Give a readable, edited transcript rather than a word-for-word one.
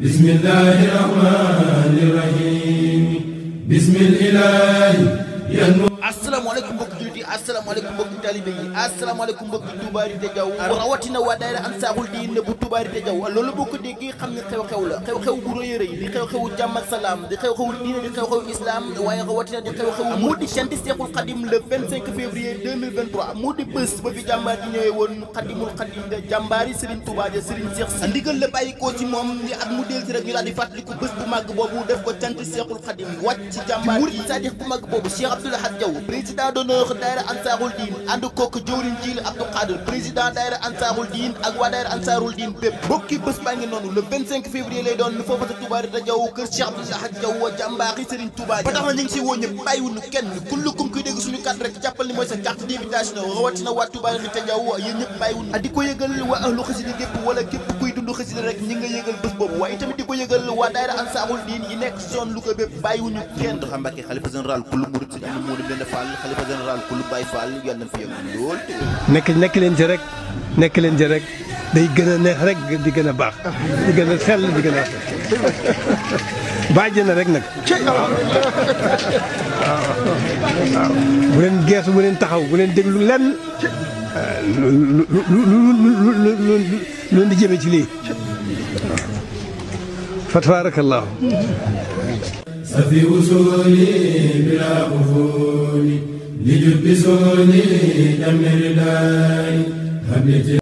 bismillahi rahmani rahim bismillahi asalaamaaleykum mbokki jullit yi asalaamaaleykum mbokki talibe yi asalaamaaleykum mbokki Toubarité Diaw rawatina waa daayira Ansaarul Diin bu Toubarité Diaw loolu boo ko déggee xam ne xew-xew la xew-xew bu rëy a rëy di xew-xewu jàmm ak salaam di xew-xewu diine di xew-xewu islam waaye rawatina di xew-xew mu di cant Seexul Xadim le 25 février 2023 mu di bés ba fi jàmbaar ji ñëwee woon Xadimul Xadim de jàmbaari Serigne Touba ja Serigne Cheikh Sy ndigal la bàyyi ko ci moom ni at mu del si rek ñu daal di fàttaliku bés bu màgg boobu def ko cant Seexul Xadim wàcc ci jàmbaar yi Sadiq bu màgg boobu Cheikh Abdoul Ahad Diaw président d'honneur daayira Ansaarul Diin ànd kook jëwriñ Jiil Abdou Khadir président daayira Ansaarul Diin ak waa daayira Ansaarul Diin bépp bokki bés baa ngi noonu le 25 février lay doon foofu sa Toubarité Diaw kër Cheikh Abdoul Ahad Diaw jàmbaari Serigne Touba ba tax na ñu ngi si woo ñëpp bàyyiwuñu kenn kullukum kuy dégg suñu carte rek jàppal ni mooy sa carte d'invitation rawatina waa Toubarité Diaw yéen ñëpp bàyyiwuñu di ko yëgal waa ahlu xasida gépp wala képp kuy dund xasida rek ñi nga yëgal bés boobu waaye tamit di ko yëgal waa daayira Ansaarul Diin yi nekk zone Louga bépp bàyyiwuñu kenn Mountakha Mbacké xalifa général kullu murid Serigne Modou Mbenda Fall xalifa général kullu Baye Fall yàlla na fi yëg lool nekk leen ci rek nekk leen ci rek day gën a neex rek di gën a baax di gën a sell di gën a bàjj na rek nag waaw bu leen geesu bu leen taxaw bu leen déglu lenn lu di jëme ci lii fa tabarakallahu safi usuli bila ufuli li jubbi suni jamiri daay